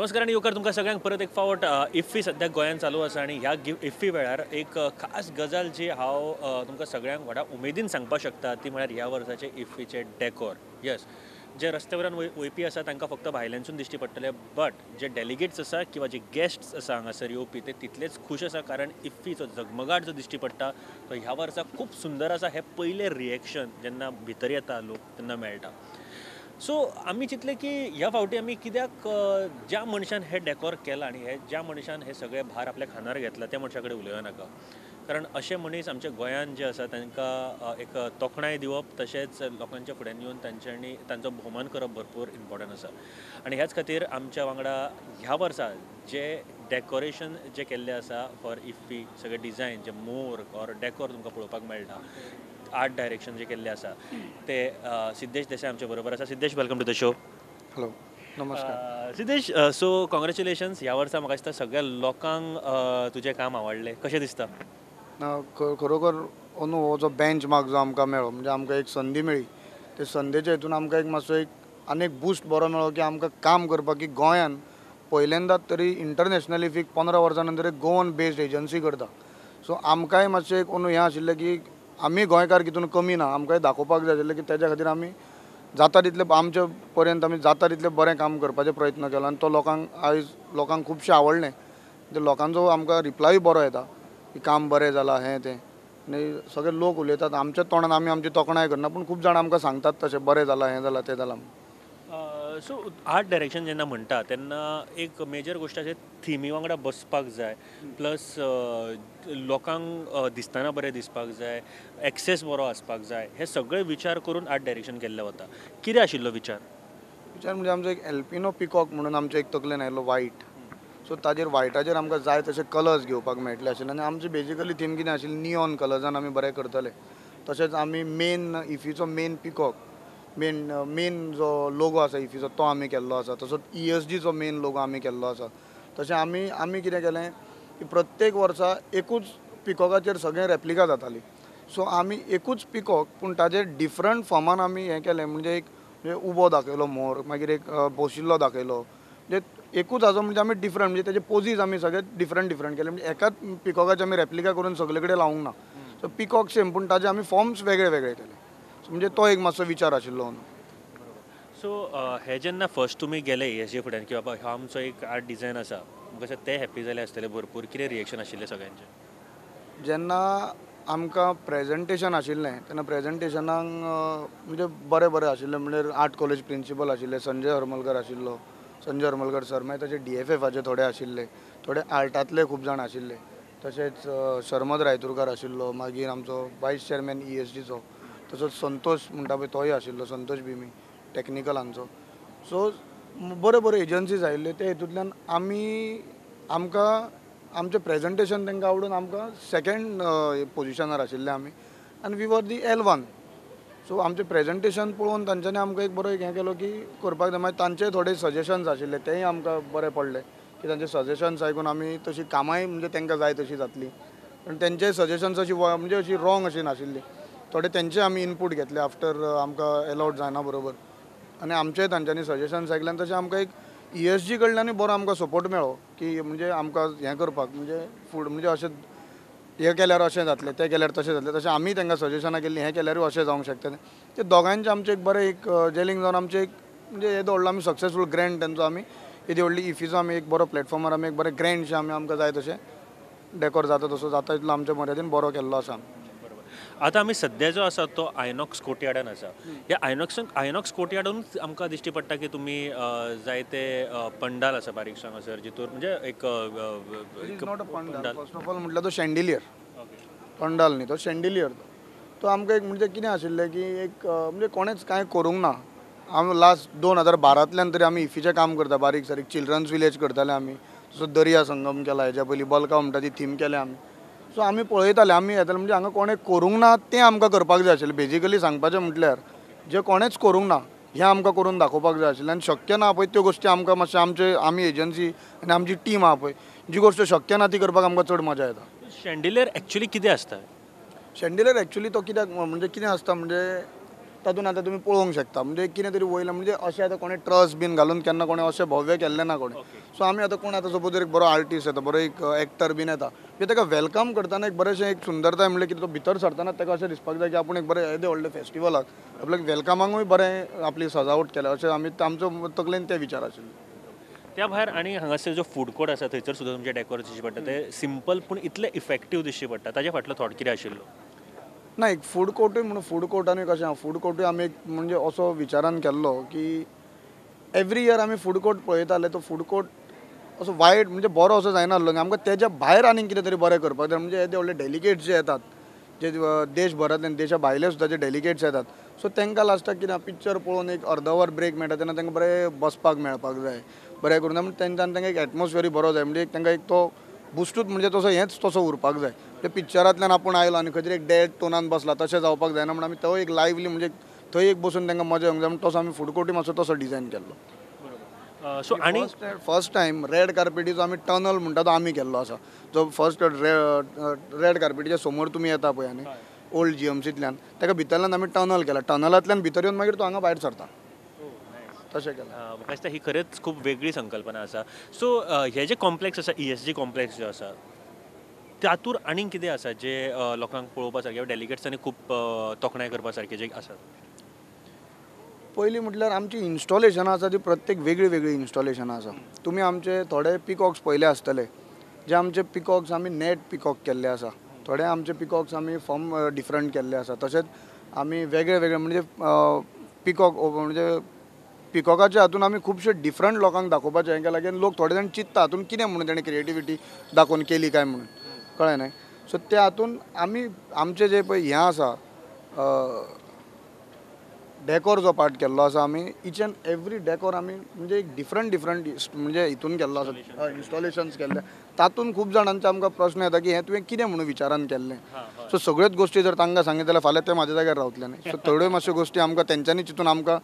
नमस्कार आनी येवकार तुमकां सगळ्यांक परत एक फावट. इफ्फी सद्याक गोंयांत चालू आसा आनी ह्या इफ्फी वेळार एक खास गजाल जी हांव तुमकां सगळ्यांक व्हडा उमेदीन सांगपाक शकता ती म्हळ्यार ह्या वर्साचे इफ्फीचे डेकोर. येस, जे रस्त्या वयल्यान वयपी आसा तांकां फक्त भायल्यानसून दिश्टी पडटले, बट जे डेलिगेट्स आसा किंवा जे गेस्ट्स आसा हांगासर येवपी ते तितलेच खूश आसा, कारण इफ्फीचो जगमगाट जो दिश्टी पडटा तो ह्या वर्सा खूब सुंदर आसा. हें पयलें रिएक्शन जेन्ना भितर येता लोक तेन्ना मेळटा. सो आमी चिंतलें की ह्या फावटी आमी कित्याक ज्या मनशान हें डेकोर केलां आनी हे ज्या मनशान हे सगळे भार आपल्या खांदार घेतला त्या मनशा कडेन उलोवया नाका, कारण अशे मनीस आमच्या गोंयांत जे आसा तांकां एक तोखणाय दिवप तशेंच लोकांच्या फुड्यान येवन तांच्यांनी तांचो भोवमान करप भरपूर इम्पॉर्टंट आसा. आनी ह्याच खातीर आमच्या वांगडा ह्या वर्सा जे डेकोरेशन जे केल्लें आसा फॉर इफ्फी, सगळे design J more or decor तुमकां पळोवपाक मेळटा, आर्ट डायरेक्शन जे केल्लें आसा ते सिद्धेश देसाय आमच्या बरोबर आसा. Siddhesh, welcome to the show. Hello, नमस्कार सिद्धेश. सो कॉंग्रेच्युलेशन्स, ह्या वर्सा म्हाका दिसता सगळ्या लोकांक तुजें काम आवडलें, कशें दिसता? ना, खरोखर अंदू हो जो बेंच मार्क जो आमकां मेळ्ळो, म्हणजे आमकां एक संदी मेळ्ळी, ते संदेच्या हितून आमकां एक मातसो एक आनी एक बुस्ट बरो मेळ्ळो की आमकां काम करपाक, की गोंयान पयल्यांदाच तरी इंटरनॅशनल इफीक 15 वर्सां नंतर एक गोवन बेस्ड एजन्सी करता. सो आमकांय मातशें एक अंदू हें आशिल्लें की आमी गोंयकार कितून कमी ना, आमकांय दाखोवपाक जाय आशिल्लें की तेज्या खातीर आमी जाता तितलें आमचे पर्यंत आमी जाता तितलें बरें काम करपाचो प्रयत्न केलो आनी तो लोकांक आयज लोकांक खुबशें आवडलें. म्हणजे लोकांचो आमकां रिप्लायूय बरो येता की काम बरें जालां हें तें, आनी सगळे लोक उलयतात आमच्या तोंडान, आमी आमची तोखणाय करना पूण खूब जाणां आमकां सांगतात तशें बरें जालां, हें जालां, तें जालां. सो आर्ट डायरेक्शन जेन्ना म्हणटा तेन्ना एक मेजर गोश्ट अशें थिमी वांगडा बसपाक जाय, प्लस लोकांक दिसतना बरें दिसपाक जाय, एक्सेस बरो आसपाक जाय, हे सगळे विचार करून आर्ट डायरेक्शन केल्लें वता. कितें आशिल्लो विचार? विचार म्हणजे आमचो एक एल्पिनो पिकॉक म्हणून आमच्या एक तकलेन आयलो वायट, सो ताजेर वायटाचेर आमकां जाय तशे कलर्स घेवपाक मेळटले आशिल्ले आनी आमची बेजिकली थीम कितें आशिल्ली, नियॉन कलर्सान आमी बरें करतले. तशेंच आमी मेन इफीचो मेन पिकॉक, मेन जो लोगो आसा इफीचो तो आमी केल्लो आसा, तसोच ESGचो मेन लोगो आमी केल्लो आसा. तशें आमी आमी कितें केलें की प्रत्येक वर्सा एकूच पिकॉकाचेर सगळें रेप्लिका जाताली, सो आमी एकूच पिकॉक पूण ताजेर डिफरंट फॉर्मान आमी हें केलें. म्हणजे एक म्हणजे उबो दाखयलो मोर, मागीर एक बशिल्लो दाखयलो, म्हणजे एकूच हाजो म्हणजे आमी डिफरंट म्हणजे तेजे पोजीज आमी सगळे डिफरंट डिफरंट केले. म्हणजे एकाच पिकॉकाचे आमी रेप्लिका करून सगळे कडेन लावूंक ना, सो पिकॉक सेम पूण ताजे आमी फॉर्म्स वेगळे वेगळे केले. म्हणजे तो एक मातसो विचार आशिल्लो. सो हे जेन्ना फर्स्ट तुमी गेले ESG फुड्यान की बाबा हो आमचो एक आर्ट डिजायन आसा, म्हाका ते हॅप्पी जाले आसतले भरपूर, कितें रिएक्शन आशिल्लें सगळ्यांचें? जेन्ना आमकां प्रेजेंटेशन आशिल्लें तेन्ना प्रेजेंटेशनाक म्हणजे बरें बरें आशिल्लें. म्हणजे आर्ट कॉलेज प्रिंसिपल आशिल्ले संजय हरमलकर आशिल्लो, संजय हरमलकर सर, मागीर तशें DFFाचे थोडे आशिल्ले, थोडे आर्टांतले खूब जाण आशिल्ले, तशेंच शर्मद रायतुरकार आशिल्लो, मागीर आमचो वायस चेअरमॅन ESGचो, तसोच संतोष म्हणटा पळय तोय आशिल्लो, संतोष भिमी टॅक्निकलांचो. सो बऱ्यो बऱ्यो एजन्सीज आयिल्ल्यो, ते हितूंतल्यान आमी आमकां आमचें प्रेजेंटेशन तांकां आवडून आमकां सेकेंड पोजिशनार आशिल्ले आमी, आनी we were the L1. So आमचें प्रेजेंटेशन पळोवन तांच्यांनी आमकां एक बरो एक हें केलो की करपाक जाय. मागीर तांचे थोडे सजेशन्स आशिल्ले तेय आमकां बरें पडले की तांचे सजेशन्स आयकून आमी तशी कामांय म्हणजे तांकां जाय तशी जातली, पण तेंचे सजेशन्स अशी म्हणजे अशी रॉंग अशी नाशिल्ली, थोडे तेंचे आमी इनपूट घेतले आफ्टर आमकां एलावड जायना बरोबर, आनी आमचेय तांच्यांनी सजेशन्स आयकले आनी तशें आमकां एक ESG कडल्यानूय बरो आमकां सपोर्ट मेळ्ळो की म्हणजे आमकां हें करपाक म्हणजे फूड म्हणजे अशें हें केल्यार अशें जातलें, तें केल्यार तशें जातलें, तशें आमी तांकां सजेशनां केल्लीं हें केल्यारूय अशें जावंक शकता. ते दोगांयचें आमचें एक बरें एक जेलिंग जावन आमचें एक म्हणजे येदो व्हडलो आमी सक्सेसफूल ग्रँड तेंचो आमी येदी व्हडली इफीचो आमी एक बरो प्लॅटफॉर्मार आमी एक बरें ग्रँडशें आमी आमकां जाय तशें डेकोर जाता तसो जाता तितलो आमच्या मर्यादेन बरो केल्लो आसा. आतां आमी सद्या जो आसा तो आयनॉक्स कोर्टयार्डान आसा. ह्या आयनॉक्स कोर्टयार्डानूच आमकां दिश्टी पडटा की तुमी जायते पंडाल आसा बारीकशे हांगासर, जितूर म्हणजे एक not a pandal, first of all म्हटल्यार तो शेंडिलियर, पंडाल न्ही तो शेंडिलियर. तो आमकां एक म्हणजे कितें आशिल्लें की एक म्हणजे कोणेच कांय करूंक ना. आमी लास्ट 2012तल्यान तरी आमी इफीचें काम करता, बारीक सारीक चिल्ड्रन्स विलेज करताले आमी, तसो दर्या संगम केला, हेज्या पयलीं बलका म्हणटा ती थीम केल्या आमी. सो आमी पळयताले, आमी येताले म्हणजे हांगा कोणें करूंक ना तें आमकां करपाक जाय आशिल्लें. बेजिकली सांगपाचें म्हटल्यार जें कोणेंच करूंक ना हें आमकां करून दाखोवपाक जाय आशिल्लें, आनी शक्य ना पळय त्यो गोश्टी आमकां मातशें आमचे आमी एजन्सी आनी आमची टीम आहा पळय, जी गोश्ट शक्य ना ती करपाक आमकां चड मजा येता. शेंडिलियर एक्चुली कितें आसता? शेंडिलियर एक्चुली तो कित्याक म्हणजे कितें आसता म्हणजे तातूंत आतां तुमी पळोवंक शकता म्हणजे कितें तरी वयलें म्हणजे अशें आतां कोणें ट्रस बीन घालून केन्ना कोणें अशें भव्य केल्लें ना कोणें. सो आमी आतां कोण आतां सपोज एक बरो आर्टिस्ट येता, बरो एक एक्टर बीन येता, म्हणजे ताका welcome करतना एक बरेंशें एक सुंदरताय म्हणल्यार कितें तो भितर सरतना ताका अशें दिसपाक जाय की आपूण एक बरें येदें व्हडलें फेस्टिवलाक आपल्याक वेलकमांकूय बरें आपली सजावट केल्या अशें आमी आमचो तकलेन ते विचार आशिल्ले. त्या भायर आनी हांगासर जो फूड कोर्ट आसा थंयसर सुद्दां तुमचें डेकोर दिश्टी पडटा, ते सिंपल पूण इतलें इफेक्टीव दिश्टी पडटा, ताजे फाटलो थॉट कितें आशिल्लो? ना एक फूड कोर्टूय म्हणून फूड कोर्टानूय कशें आहा, फूड कोर्टूय आमी एक म्हणजे असो विचारान केल्लो की एवरी इयर आमी फूड कोर्ट पळयताले, तो फूड कोर्ट असो वायट म्हणजे बरो असो जायना आसलो, आमकां तेज्या भायर आनीक कितें तरी बरें करपाक जाय. म्हणजे येदे व्हडले डेलिगेट्स जे येतात, जे देशभरांतल्यान देशा भायले सुद्दां जे डेलिगेट्स येतात, सो तांकां लास्टाक कितें पिक्चर पळोवन एक अर्द वर ब्रेक मेळटा तेन्ना तांकां बरें बसपाक मेळपाक जाय, बरें करून म्हणजे तेंच्यान तांकां एक एटमॉस्फियरूय बरो जाय, म्हणजे एक तांकां एक तो बुस्टूच म्हणजे तसो हेंच तसो उरपाक जाय. ते पिक्चरांतल्यान आपूण आयलो आनी खंय तरी एक डेड टोनान बसला तशें जावपाक जायना, म्हण आमी तो एक लायवली म्हणजे थंय एक बसून तांकां मजा येवंक जाय म्हण तसो आमी फूड कोर्टूय मातसो तसो डिजायन केल्लो. सो आनी फर्स्ट टायम रेड कार्पेटीचो आमी टनल म्हणटा तो आमी केल्लो आसा, जो फर्स्ट रेड कार्पेटीच्या समोर तुमी येता पळय आनी ओल्ड जीएमसींतल्यान ताका भितरल्यान आमी टनल केला, टनलांतल्यान भितर येवन मागीर तो हांगा भायर सरता, तशें केलां. म्हाका दिसता ही खरेंच खूब वेगळी संकल्पना आसा. सो हे जे कॉम्प्लेक्स आसा, ESG complex जो आसा तातूंत आनीक कितें आसा जे लोकांक पळोवपा सारकें, डेलिगेट्सांनी खूब तोखणाय करपा सारकें जें आसा? पयलीं म्हटल्यार आमची इन्स्टॉलेशनां आसा ती प्रत्येक वेगळी वेगळी इन्स्टॉलेशनां आसा. तुमी आमचे थोडे पिकॉक्स पळयले आसतले, जे आमचे पिकॉक्स आमी नेट पिकॉक केल्ले आसा, थोडे आमचे पिकॉक्स आमी फॉर्म डिफरंट केल्ले आसा, तशेंच आमी वेगळे वेगळे म्हणजे पिकॉक म्हणजे पिकॉकाच्या हातून आमी खुबशे डिफरंट लोकांक दाखोवपाचें हें केलां की लोक थोडे जाण चिंत्ता हातून कितें म्हणून तेणें क्रिएटिविटी दाखोवन केली काय म्हणून, कळ्ळें न्हय. सो त्या हातून आमी आमचें जें पळय हें आसा डेकोर जो पार्ट केल्लो आसा आमी इच एंड एवरी डेकोर आमी म्हणजे एक डिफरंट डिफरंट म्हणजे हितून केल्लो आसा, इन्स्टॉलेशन्स केल्ले, तातूंत खूब जाणांचे आमकां प्रश्न येता की हें तुवें कितें म्हणून विचारान केल्लें. सो सगळ्योच गोश्टी जर तांकां सांगित जाल्यार फाल्यां ते म्हाज्या जाग्यार रावतले न्ही. सो थोड्यो मातश्यो गोश्टी आमकां तेंच्यांनी चिंतून आमकां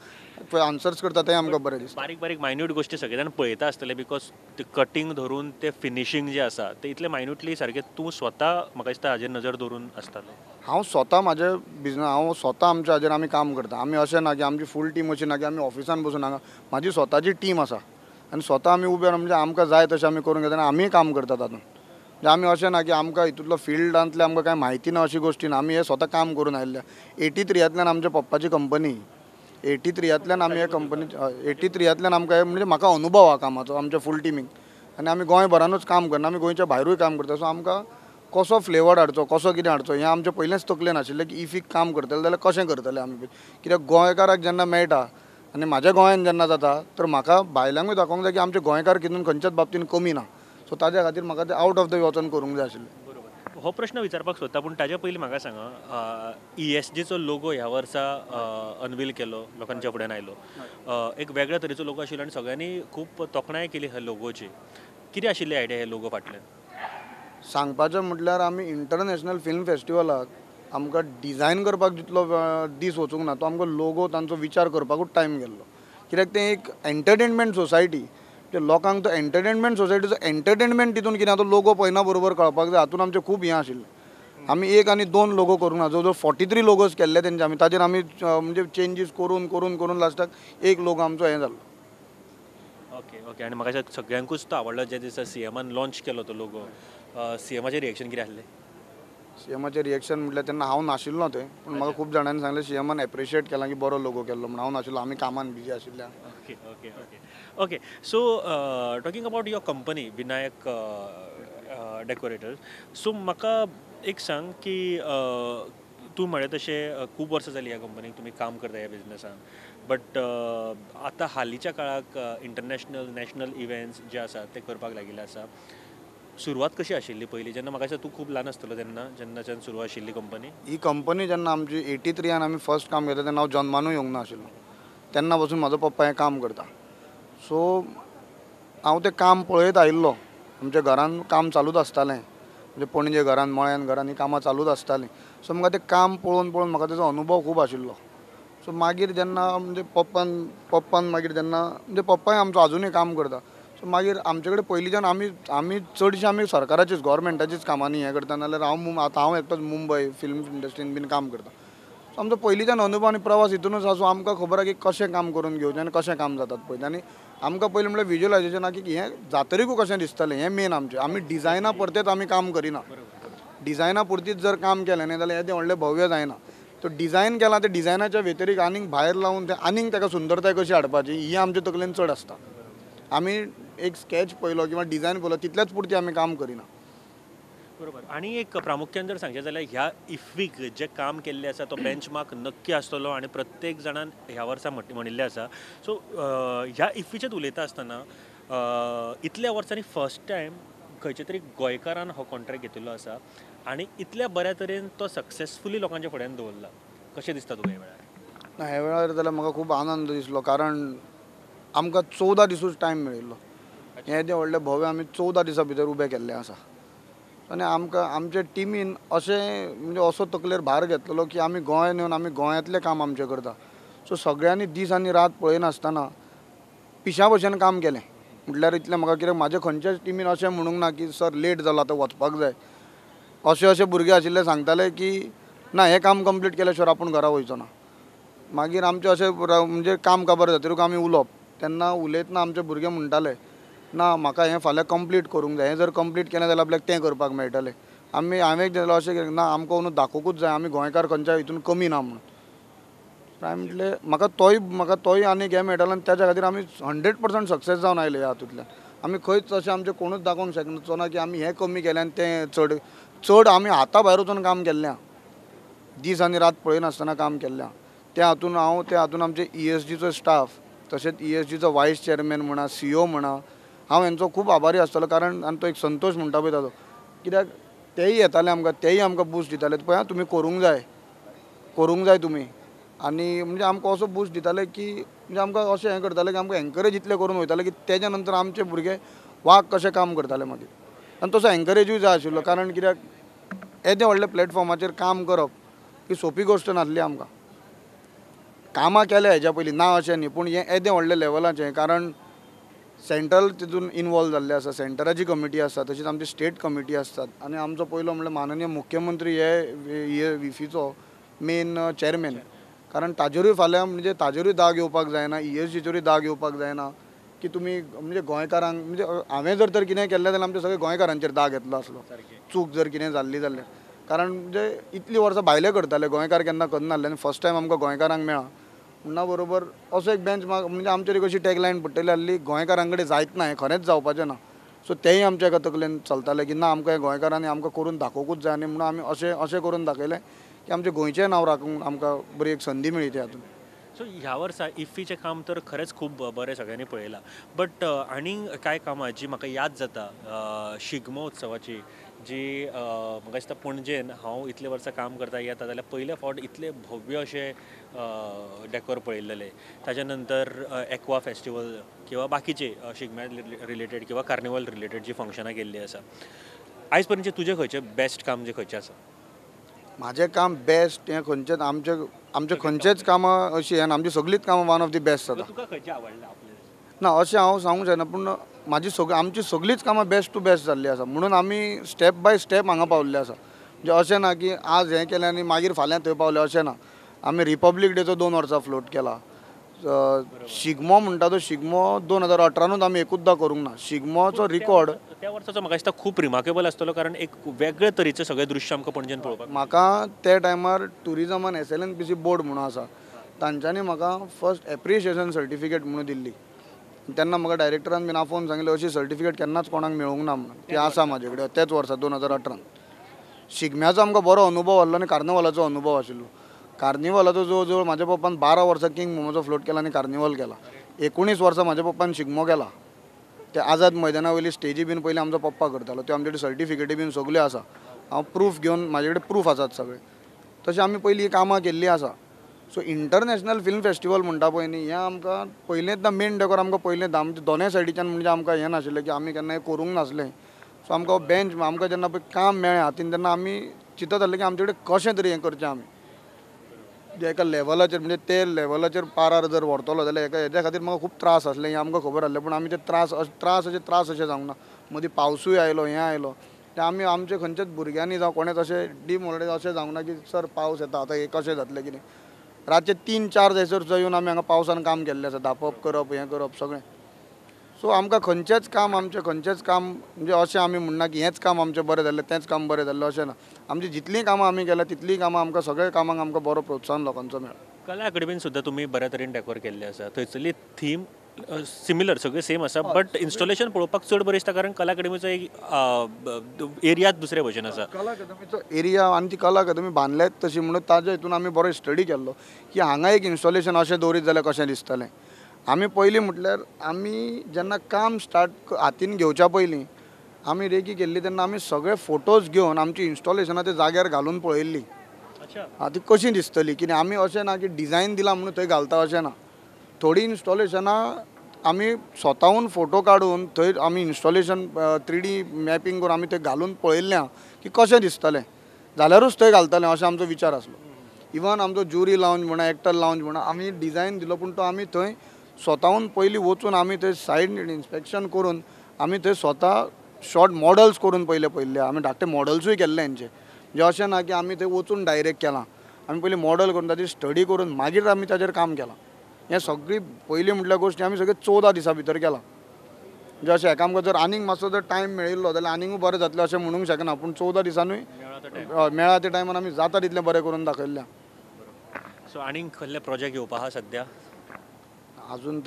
आन्सर्स करता तें आमकां बरें दिसता. बारीक बारीक मायन्यूट गोश्टी सगळे जाण पळयता आसतले, because ते कटींग धरून ते फिनिशींग जें आसा ते इतलें मायन्यूटली सारकें तूं स्वता म्हाका दिसता हाजेर नजर दवरून आसतालो. हांव स्वता म्हाजे बिजनस हांव स्वता आमच्या हाजेर आमी काम करता, आमी अशें ना की आमची फूल टीम अशी ना की आमी ऑफिसान बसून हांगा, म्हाजी स्वताची टीम आसा आनी स्वता आमी उबे म्हणजे आमकां जाय तशें आमी करून घेता आनी आमीय काम करता तातूंत. म्हणजे आमी अशें ना की आमकां हितूंतलो फिल्डांतलें आमकां कांय म्हायती ना अशी गोश्टी ना, आमी हें स्वता काम करून आयिल्ले. 83यांतल्यान आमच्या पप्पाची कंपनी, 83यांतल्यान आमी हे कंपनी, 83यांतल्यान आमकां हें म्हणजे म्हाका अनुभव आहा कामाचो आमच्या फूल टिमीक, आनी आमी गोंयभरानूच काम करना, आमी गोंयच्या भायरूय काम करता. सो आमकां कसो फ्लेवर हाडचो, कसो कितें हाडचो हें आमचें पयलेंच तकलेन आशिल्लें की इफीक काम करतले जाल्यार कशें करतले आमी, कित्याक गोंयकाराक जेन्ना मेळटा आनी म्हाज्या गोंयान जेन्ना जाता तर म्हाका भायल्यांकूय दाखोवंक जाय की आमचे गोंयकार कितून खंयच्याच बाबतीन कमी ना. सो ताज्या खातीर म्हाका तें आवट ऑफ the way वचोन करूंक जाय आशिल्लें. बरोबर, हो प्रश्न विचारपाक सोदता पूण ताज्या पयलीं म्हाका सांगा, ESGचो लोगो ह्या वर्सा अनवील केलो, लोकांच्या फुड्यान आयलो, एक वेगळ्या तरेचो लोगो आशिल्लो आनी सगळ्यांनी खूब तोखणाय केली ह्या लोगोची, कितें आशिल्ली आयडिया ह्या लोगो फाटल्यान? सांगपाचें म्हटल्यार आमी इंटरनॅशनल फिल्म फेस्टिवलाक आमकां डिजायन करपाक जितलो दीस वचूंक ना तो आमकां लोगो तांचो विचार करपाकूच टायम गेल्लो, कित्याक तें एक एंटरटेनमेंट सोसायटी, म्हणजे लोकांक तो एंटरटेनमेंट सोसायटीचो एंटरटेनमेंट तितून कितें आतां लोगो पळयना बरोबर कळपाक जाय, हातून आमचें खूब हें आशिल्लें. आमी एक आनी दोन लोगो करूंक ना, जवळ जवळ 43 लोगोज केल्ले तेंचे आमी, ताजेर आमी म्हणजे चेंजीस करून करून करून लास्टाक एक लोगो आमचो हें जाल्लो. ओके ओके, आनी म्हाका सगळ्यांकूच तो आवडलो ज्या दिसा सीएमान लॉन्च केलो तो लोगो, सीएमाचें रिएक्शन कितें आसलें? सीएमाचें रिएक्शन म्हटल्यार तेन्ना हांव नाशिल्लो थंय, पूण म्हाका खूब जाणांनी सांगलें सीएमान एप्रिशिएट केलां की बरो लोगो केल्लो म्हूण, हांव नाशिल्लो, आमी कामान बिजी आशिल्ले. Okay okay okay okay, so talking about your company Vinayak decorators, so म्हाका एक सांग की तूं म्हळें तशें खूब वर्सां जालीं ह्या कंपनीक तुमी काम करता ह्या बिजनसान, बट आतां हालींच्या काळाक इंटरनॅशनल नॅशनल इव्हेंट्स जे आसात ते करपाक लागिल्ले आसा, सुरवात कशी आशिल्ली पयलीं जेन्ना म्हाका दिसता तूं खूब ल्हान आसतलो तेन्ना जेन्नाच्यान सुरू आशिल्ली कंपनी? ही कंपनी जेन्ना आमची 83यान आमी फर्स्ट काम घेतलें तेन्ना हांव जन्मानूय येवंक ना आशिल्लो, तेन्ना पसून म्हाजो पप्पा हें काम करता. सो हांव तें काम पळयत आयिल्लो, आमच्या घरान काम चालूच आसतालें, म्हणजे पणजे घरान मळ्यान घरान हीं कामां चालूच आसतालीं. सो म्हाका तें काम पळोवन पळोवन म्हाका तेजो अनुभव खूब आशिल्लो. सो मागीर जेन्ना म्हणजे पप्पान मागीर जेन्ना म्हणजे पप्पाय आमचो आजुनूय काम करता, सो मागीर आमचे कडेन पयलींच्यान आमी आमी चडशे आमी सरकाराचीच गोवोरमेंटाचीच कामांनी हें करता, नाल्यार हांव आतां हांव एकटोच मुंबय फिल्म इंडस्ट्रीन बीन काम करता. सो आमचो पयलींच्यान अनुभव आनी प्रवास हितूनच आसा. सो आमकां खबर आसा की कशें काम करून घेवचें आनी कशें काम जातात पळय. आनी आमकां पयलीं म्हणल्यार विज्युअलायजेशन आहा की हें जातरीकूय कशें दिसतलें हें मेन आमचें. आमी डिजायना परतेच आमी काम करिना, डिजायना पुरतीच जर काम केलें न्ही जाल्यार हें व्हडलें भव्य जायना. तो डिजायन केलां तें डिजायनाच्या व्यतिरिक्त आनीक भायर लावन तें आनीक ताका सुंदरताय कशी हाडपाची ही आमच्या तकलेन चड आसता. आमी एक स्कॅच पळयलो किंवा डिजायन पळयलो तितलेंच पुरती आमी काम करिना. बरोबर. आनी एक प्रामुख्यान जर सांगचें जाल्यार ह्या इफ्फीक जें काम केल्लें आसा तो बेंचमार्क नक्की आसतलो आनी प्रत्येक जाणान ह्या वर्सा म्हणिल्लें आसा. सो ह्या इफ्फीचेच उलयता आसतना इतल्या वर्सांनी फर्स्ट टायम खंयच्या तरी गोंयकारान हो कॉन्ट्रॅक्ट घेतिल्लो आसा आनी इतल्या बऱ्या तरेन तो सक्सेसफुली लोकांच्या फुड्यान दवरला, कशें दिसता तुका ह्या वेळार? ना, ह्या वेळार जाल्यार म्हाका खूब आनंद दिसलो, कारण आमकां 14 दिसूच टायम मेळिल्लो. हें तें व्हडलें भव्य आमी 14 दिसां भितर उबें केल्लें आसा. आनी आमकां आमचे टिमीन अशें म्हणजे असो तकलेर भार घेतलेलो की आमी गोंयान येवन आमी गोंयांतलें काम आमचें करता. सो सगळ्यांनी दीस आनी रात पळयनासतना पिशा भशेन काम केलें. म्हटल्यार इतलें म्हाका कित्याक म्हाजे खंयच्याच टिमीन अशें म्हणूंक ना की सर लेट जालो आतां वचपाक जाय. अशे अशे भुरगे आशिल्ले सांगताले की ना हें काम कंप्लीट केल्या शिवाय आपूण घरा वयचो ना. मागीर आमचें अशें म्हणजे काम काबार जातकीर आमी उलोवप, तेन्ना उलयतना आमचे भुरगे म्हणटाले ना म्हाका हें फाल्यां कंप्लीट करूंक जाय, हें जर कंप्लीट केलें जाल्यार आपल्याक तें करपाक मेळटलें. आमी हांवें एक जाल्यार अशें केलें ना आमकां अंदू दाखोवंकूच जाय आमी गोंयकार खंयच्या हितून कमी ना म्हणून. हांवें म्हटलें म्हाका तोय आनीक हें मेळटलें आनी तेज्या खातीर आमी 100% सक्सेस जावन आयले ह्या हातूंतल्यान. आमी खंयच अशें आमचें कोणूच दाखोवंक शकचो ना की आमी हें कमी केलें आनी तें चड चड आमी हाता भायर वचून काम केल्लें आहा, दीस आनी रात पळयनासतना काम केल्लें आहा. त्या हातून हांव त्या हातून आमचे ESGचो स्टाफ तशेंच ESGचो वायस चेअरमॅन म्हणा CO म्हणा हांव हेंचो खूब आभारी आसतलो. कारण आनी तो एक संतोश म्हणटा पळय ताजो, कित्याक तेय येताले आमकां, तेय आमकां बूस्ट दिताले पळय आं तुमी करूंक जाय, करूंक जाय तुमी. आनी म्हणजे आमकां असो बूस्ट दिताले की म्हणजे आमकां अशें हें करताले की आमकां एनकरेज इतलें करून वयताले की तेज्या नंतर आमचे भुरगे वाग कशें काम करताले मागीर. आनी तसो एनकरेजूय जाय आशिल्लो, कारण कित्याक येदें व्हडल्या प्लॅटफॉर्माचेर काम करप ही सोंपी गोश्ट नासली. आमकां कामां केल्या हेज्या पयलीं ना अशें न्ही, पूण हें येदें व्हडलें लेवलाचें, कारण सेंट्रल तितून इनवॉल्व जाल्लें आसा, सेंटराची कमिटी आसा, तशीच आमची स्टेट कमिटी आसतात. आनी आमचो पयलो म्हणल्यार माननीय मुख्यमंत्री हे इफ्फीचो मेन चेअरमॅन, कारण ताजेरूय फाल्यां म्हणजे ताजेरूय दाग येवपाक जायना, ESGचेरूय दाग येवपाक जायना की तुमी म्हणजे गोंयकारांक म्हणजे हांवें जर तर कितें केल्लें जाल्यार आमच्या सगळ्या गोंयकारांचेर दाग येतलो आसलो चूक जर कितें जाल्ली जाल्यार. कारण म्हणजे इतलीं वर्सां भायले करताले, गोंयकार केन्ना करनासले आनी फर्स्ट टायम आमकां गोंयकारांक मेळ्ळा म्हणना बरोबर असो एक बेंच मार्क म्हणजे आमचेर एक अशी टॅगलायन पडटली आसली गोंयकारां कडेन जायत ना, हें खरेंच जावपाचें ना. सो तेंय आमच्या एका तकलेन चलतालें की ना आमकां हें गोंयकारांनी आमकां करून दाखोवंकूच जाय आनी म्हणून आमी अशें अशें करून दाखयलें की आमचें गोंयचें नांव राखूंक आमकां बरी एक संदी मेळ्ळी त्या हातून. सो ह्या वर्सा इफ्फीचें काम तर खरेंच खूब बरें सगळ्यांनी पळयलां, बट आनीक कांय कामां जी म्हाका याद जाता शिगमो उत्सवाची, जी म्हाका दिसता पणजेन हांव इतले वर्सां काम करता येता जाल्यार पयले फावट इतले भव्य अशें डेकोर पळयल्लें. ताच्या नंतर एक्वा फेस्टिवल किंवा बाकीचे शिगम्या रिलेटेड किंवा कार्निवल रिलेटेड जी फंक्शनां केल्लीं आसा, आयज पर्यंतचें तुजें खंयचें बेस्ट काम जें खंयचें आसा? म्हाजें काम बेस्ट हें खंयचेंच आमचें आमचें खंयचेंच कामां अशीं हें ना, आमची सगळींच कामां वन ऑफ the best जाता. तुका खंयचें आवडलें आपलें? ना अशें हांव सांगूंक शकना, पूण म्हाजी सगळी आमची सगळींच कामां बेस्ट टू बेस्ट जाल्लीं आसा, म्हणून आमी स्टेप बाय स्टेप हांगा पावल्ले आसा. म्हणजे अशें ना की आज हें केलें आनी मागीर फाल्यां थंय पावले, अशें ना. आमी रिपब्लीक डेचो 2 वर्सां फ्लोट केला, शिगमो म्हणटा तो शिगमो 2018नूच आमी एकूचदां करूंक ना. शिगमोचो रिकॉर्ड त्या वर्साचो म्हाका दिसता खूब रिमार्केबल आसतलो, कारण एक वेगळे तरेचें सगळें दृश्य आमकां पणजेन पळोवपाक. म्हाका त्या टायमार ट्युरिजमान SLNPC board म्हणून आसा तांच्यांनी म्हाका फर्स्ट एप्रिशिएशन सर्टिफिकेट म्हणून दिल्ली. तेन्ना म्हाका डायरेक्टरान बीन आफोवन सांगलें अशी सर्टिफिकेट केन्नाच कोणाक मेळूंक ना म्हणून, ती आसा म्हाजे कडेन त्याच वर्सा 2018. शिगम्याचो आमकां बरो अनुभव आसलो आनी कार्निवालाचो अनुभव आशिल्लो. कार्निवालाचो जवळ जवळ म्हाज्या पप्पान 12 वर्सां किंग मोमोचो फ्लोट केला आनी कार्निवाल केला. 19 वर्सां म्हाज्या पप्पान शिगमो केला. ते आझाद मैदाना वयली स्टेजी बीन पयलीं आमचो पप्पा करतालो, त्यो आमचे कडेन सर्टिफिकेटी बीन सगल्यो आसा. हांव प्रूफ घेवन म्हाजे कडेन प्रूफ आसात सगळे. तशें आमी पयलीं कामां केल्लीं आसा. सो इंटरनॅशनल फिल्म फेस्टिवल म्हणटा पळय न्ही, हें आमकां पयलेंच मेन डेकोर आमकां पयलेंच आमच्या दोनूय सायडीच्यान म्हणजे आमकां हें नाशिल्लें की आमी केन्ना हें करूंक नासलें. सो आमकां बेंच आमकां जेन्ना पळय काम मेळ्ळें हातीन तेन्ना आमी चिंतत आसलें की आमचे कडेन कशें तरी हें करचें आमी एका लेवलाचेर, म्हणजे ते लेवलाचेर पारार जर व्हरतलो जाल्यार एका हेज्या खातीर म्हाका खूब त्रास आसले हें आमकां खबर आसलें. पूण आमी ते त्रास त्रास अशे त्रास अशें जावंक ना. मदीं पावसूय आयलो, हें आयलो, ते आमी आमचे खंयच्याच भुरग्यांनी जावं कोणेच अशें डिमोरलायज अशें जावंक ना की सर पावस येता आतां हें कशें जातलें कितें. रातचे 3-4 जायसर सुद्दां येवन आमी हांगा पावसान काम केल्लें आसा, धांपप करप हें करप सगळें. सो आमकां खंयचेंच काम आमचें खंयचेंच काम म्हणजे अशें आमी म्हणना की हेंच काम आमचें बरें जाल्लें तेंच काम बरें जाल्लें अशें ना. आमची जितलीं कामां आमी केल्या तितलीं कामां आमकां सगळ्या कामांक आमकां बरो प्रोत्साहन लोकांचो मेळ्ळा. कला अकादमीन सुद्दां तुमी बऱ्या तरेन डेकोर केल्लें आसा, थंयसरली थीम सिमिलर सगळें सेम आसा, बट इन्स्टॉलेशन पळोवपाक चड बरें दिसता कारण कला अकादमीचो एक एरियाच दुसरे भशेन आसा. कला अकादमीचो एरिया आनी ती कला अकादमी बांदल्यात तशी म्हणून ताज्या हितून आमी बरो स्टडी केल्लो की हांगा एक इन्स्टॉलेशन अशें दवरीत जाल्यार कशें दिसतलें. आमी पयलीं म्हटल्यार आमी जेन्ना काम स्टार्ट हातीन घेवच्या पयलीं आमी रेकी केल्ली तेन्ना आमी सगळे फोटोज घेवन आमची इन्स्टॉलेशनां ते जाग्यार घालून पळयल्ली ती कशी दिसतली कितें. आमी अशें ना की डिजायन दिला म्हणून थंय घालता अशें ना, थोडीं इन्स्टॉलेशनां आमी स्वताहून फोटो काडून थंय आमी इन्स्टॉलेशन 3D mapping करून आमी थंय घालून पळयल्लें आहा की कशें दिसतलें जाल्यारूच थंय घालतलें अशें आमचो विचार आसलो. इवन आमचो ज्युरी लावंज म्हणा एक्टर लावंज म्हणा आमी डिजायन दिलो पूण तो आमी थंय स्वताहून पयलीं वचून आमी थंय सायड इन्स्पेक्शन करून आमी थंय स्वता शॉर्ट मॉडल्स करून पयले पळयल्ले, आमी धाकटे मॉडल्सूय केल्ले हेंचे. म्हणजे अशें ना की आमी थंय वचून डायरेक्ट केलां, आमी पयलीं मॉडल करून ताजी स्टडी करून मागीर आमी ताजेर काम केलां. हें सगळी पयलीं म्हटल्यार गोश्टी आमी सगळें 14 दिसां भितर केलां. म्हणजे अशें हेका आमकां जर आनीक मातसो जर टायम मेळिल्लो जाल्यार आनीकूय बरें जातलें अशें म्हणूंक शकना, पूण 14 दिसांनूय मेळा त्या टायमान आमी जाता तितलें बरें करून दाखयल्लें. सो आनीक कसले प्रोजेक्ट येवपा आहा सद्या? अजून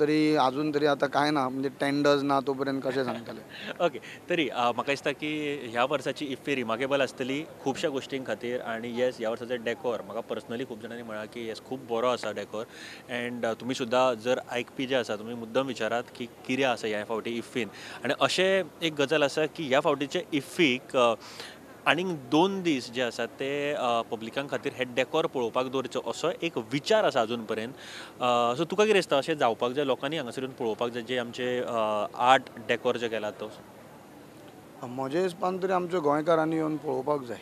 तरी आतां कांय ना, म्हणजे टेंडर्स ना तो पर्यंत कशें सांगतले. ओके, तरी म्हाका दिसता की ह्या वर्साची इफ्फी रिमार्केबल आसतली खुबश्या गोश्टीं खातीर आनी येस ह्या वर्साचो डेकोर म्हाका पर्सनली खूब जाणांनी म्हळां की येस खूब बरो आसा डेकोर. एंड तुमी सुद्दां जर आयकपी जे आसा तुमी मुद्दम विचारात की कितें आसा ह्या फावटी इफ्फीन. आनी अशें एक गजाल आसा की ह्या फावटीचे इफ्फीक आनीक 2 दीस जे आसात ते पब्लिकां खातीर हे डेकोर पळोवपाक दवरचो असो एक विचार आसा अजून पर्यंत. सो तुका कितें दिसता अशें जावपाक जाय, लोकांनी हांगासर येवन पळोवपाक जाय जे आमचे आर्ट डेकोर जे केला तो? म्हज्या हिसपान तरी आमच्या गोंयकारांनी येवन पळोवपाक जाय,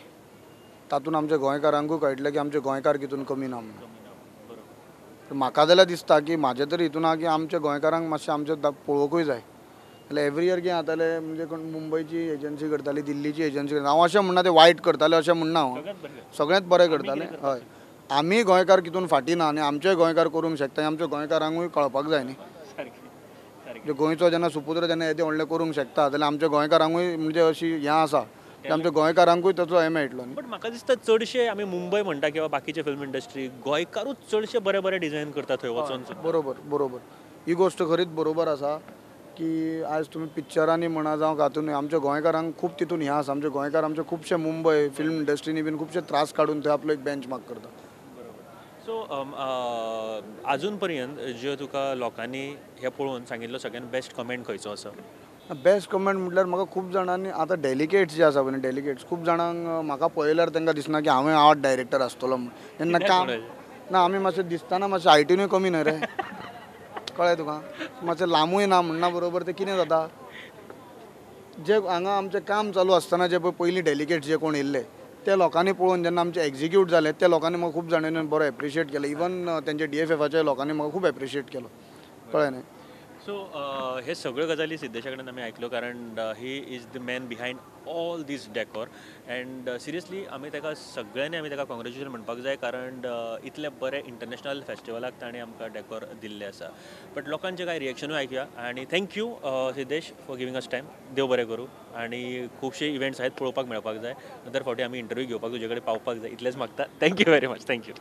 तातूंत आमच्या गोंयकारांकूय कळटलें की आमचे गोंयकार कितून कमी ना म्हणून. म्हाका जाल्यार दिसता की म्हाजें तरी हितून आहा की आमच्या गोंयकारांक मातशें आमचें पळोवंकूय जाय. जाल्यार एवरी इयर कितें जातालें म्हणजे कोण मुंबयची एजन्सी करताली, दिल्लीची एजन्सी करताली, हांव अशें म्हणना ते वायट करताले अशें म्हणना, हांव सगळेंच बरें करताले. हय, आमी गोंयकार कितून फाटीं ना आनी आमचे गोंयकार करूंक शकता, आमच्या गोंयकारांकूय कळपाक जाय न्ही. म्हणजे गोंयचो जेन्ना सुपुत्र जेन्ना येदें व्हडलें करूंक शकता जाल्यार आमच्या गोंयकारांकूय म्हणजे अशी हें आसा की आमच्या गोंयकारांकूय ताचो हें मेळटलो न्ही. बट म्हाका दिसता चडशे आमी मुंबय म्हणटा किंवा बाकीचे फिल्म इंडस्ट्री गोंयकारूच चडशे बरे बरे डिजायन करता थंय वचोन. बरोबर बरोबर, ही गोश्ट खरीच बरोबर आसा की आयज तुमी पिक्चरांनी म्हणा जावं हातून आमच्या गोंयकारांक खूब तितून हें आसा. आमचे गोंयकार आमचे खुबशे मुंबय फिल्म इंडस्ट्रीनी बीन खुबशे त्रास काडून थंय आपलो एक बेंच मार्क करता. सो अजून पर्यंत ज्यो तुका लोकांनी हें पळोवन सांगिल्लो सगळ्यान बेस्ट कमेंट खंयचो आसा? बेस्ट कमेंट म्हटल्यार म्हाका खूब जाणांनी आतां डेलिगेट्स जे आसा पळय डेलिगेट्स खूब जाणांक म्हाका पळयल्यार तांकां दिसना की हांवें आर्ट डायरेक्टर आसतलो म्हूण. तेन्ना काम ना, आमी मातशें दिसतना मातशें हायटीनूय कमी न्हय रे, कळ्ळें तुका, मातशें लांबूय ना म्हणना बरोबर तें कितें जाता जे हांगा आमचें काम चालू आसतना जे पळय पयलीं डेलिगेट्स जे कोण येयल्ले ते लोकांनी पळोवन जेन्ना आमचें एग्जिक्यूट जालें त्या लोकांनी म्हाका खूब जाणांनी बरो एप्रिशिएट केलें. इवन तेंचे DFFाच्या लोकांनी म्हाका खूब एप्रिशिएट केलो, कळ्ळें न्ही. सो हे सगळ्यो गजाली सिद्धेशा कडेन आमी आयकल्यो कारण he is the man behind all these decor. And seriously आमी ताका सगळ्यांनी आमी ताका कॉंग्रेच्युलेशन म्हणपाक जाय कारण इतले बरे इंटरनॅशनल फेस्टिवलाक ताणें आमकां डेकोर दिल्लें आसा. बट लोकांचें कांय रिएक्शनूय आयकुया आनी thank you Siddhesh for giving us time. देव बरें करूं आनी खुबशे इव्हेंट्स आहेत पळोवपाक मेळपाक जाय, दर फावटी आमी इंटरव्यू घेवपाक तुजे कडेन पावपाक जाय इतलेंच मागता. Thank you very much. Thank you.